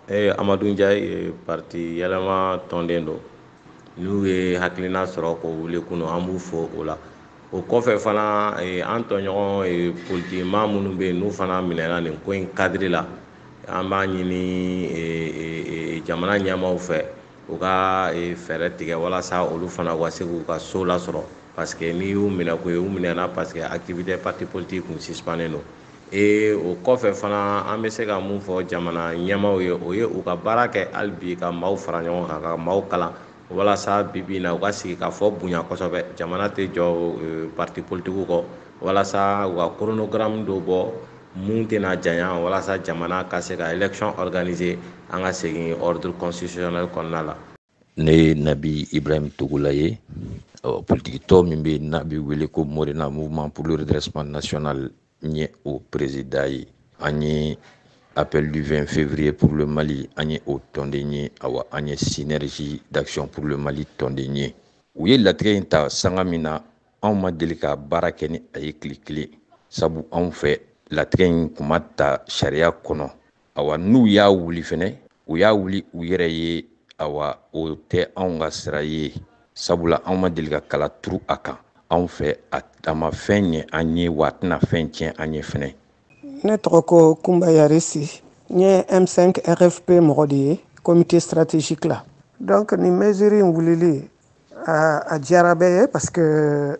Ne ye Amadu Njaye, parti Yɛlɛma tɔnden don. N'u ye hakilina sɔrɔ k'o wuli kunun, an b'u fo o la. O kɔfɛ fana, an tɔɲɔgɔn politikimaa minnu bɛ yen, n'u fana minɛna nin ko in cadre la, an b'a ɲini jamana ɲɛmaaw fɛ, u ka fɛɛrɛ tigɛ walasa olu fana ka se k'u ka so lasɔrɔ, parce que n'i y'u minɛ ko ye, u minɛna parce que activité parti politique kun suspendé don. Ee, o kɔfɛ fana, an bɛ se ka mun fɔ jamana ɲɛmaaw ye, o ye u ka baara kɛ hali bi ka maaw fara ɲɔgɔn kan, ka maaw kalan, walasa bi bi in na u ka sigi ka fɔ bonya kosɛbɛ. Jamana tɛ jɔ parti politique kɔ, walasa u ka chronogramme dɔ bɔ mun tɛna janya, walasa jamana ka se ka élection organiser, an ka segin ordre constitutionnel kɔnɔna la. Ne ye Nabi Ibrahim Togola ye, politiki tɔn min bɛ yen n'a bɛ wele ko Morena, Mouvement pour le redressement national, n ye o président ye. An ye Appel du 20 février pour le Mali, an ye o tɔnden ye. Awa, an ye Synergie d'action pour le Mali tɔnden ye. U ye latigɛ in ta sanga min na, anw ma deli ka baara kɛ ni a ye tile kelen, sabu anw fɛ, latigɛ in kun ma ta sariya kɔnɔ. Awa, n'u y'a wuli fɛnɛ, u y'a wuli u yɛrɛ ye. Awa, o tɛ anw ka sira ye, sabula anw ma deli ka kala turu a kan. Anw fɛ, a ma fɛn ɲɛ an ye, wa a tɛna fɛn tiɲɛ an ye fɛnɛ. Ne tɔgɔ ko Kunba Yaresi, n ye M5 RFP mɔgɔ de ye, comité stratégique la. Donc nin mesure in wulili, a diyara bɛɛ ye, parce que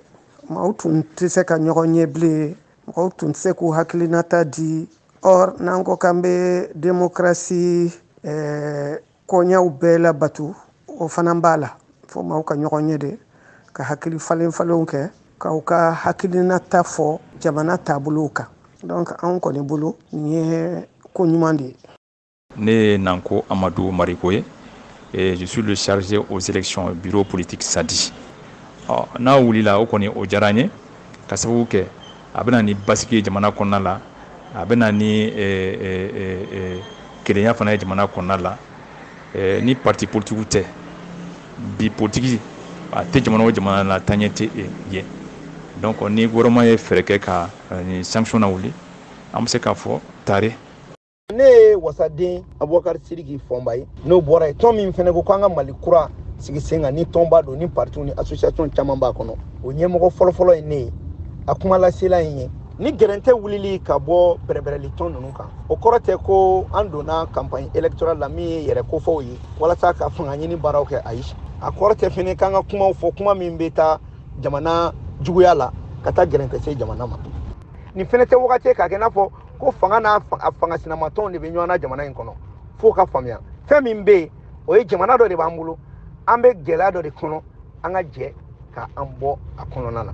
maaw tun tɛ se ka ɲɔgɔn ye bilen, mɔgɔw tun tɛ se k'u hakilinata di. Or n'an ko k'an bɛ démocratie kɔɲaw bɛɛ labatu, o fana b'a la fo maaw ka ɲɔgɔn ye de, ka hakili falen falenw kɛ, k'aw ka hakilinata fɔ jamana taabolow kan. Donc anw kɔni bolo, nin ye ko ɲuman de ye. Ne ye Nanko Amadou Mariko ye et je suis le chargé aux élections, bureau politique SADI. Ɔ, n'a wulila, o kɔni o diyara n ye, ka sababu kɛ a bɛ na ni basigi ye jamana kɔnɔna la, a bɛ na ni kelenya fana ye jamana kɔnɔna la. Ni parti politique tɛ bi, politique a tɛ jamana o jamana la, taaɲɛ tɛ yen. Donc ni gouvernement ye fɛɛrɛ kɛ ka nin sanction na wuli, an bɛ se k'a fɔ tare. Ne ye wasaden Abubakar Sidiki Fɔnba ye. N'o bɔra yen, tɔn min fɛnɛ ko k'an ka Mali kura sigi sen kan, ni tɔnba don, ni partiw ni association caman b'a kɔnɔ, o ɲɛmɔgɔ fɔlɔfɔlɔ ye ne ye. A kuma lasela in ye ni gɛrɛntɛ wulili ka bɔ bɛrɛbɛrɛli tɔn ninnu kan, o kɔrɔ tɛ ko an donna campagne électorale la min ye yɛrɛ kofɔw ye walasa ka fanga ɲini baaraw kɛ. Ayi, a kɔrɔ tɛ fɛnɛ k'an ka kumaw fɔ, kuma min bɛ taa jamana juguya la, ka taa gɛrɛntɛ se jamana ma. Nin fɛnɛ tɛ wagati ye k'a kɛ i n'a fɔ ko fanga n'a fanga sinamatɔnw de bɛ ɲɔgɔn na jamana in kɔnɔ. F'o ka faamuya, fɛn min bɛ yen, o ye jamana dɔ de b'an bolo, an bɛ gɛlɛya dɔ de kɔnɔ, an ka jɛ ka an bɔ a kɔnɔna na.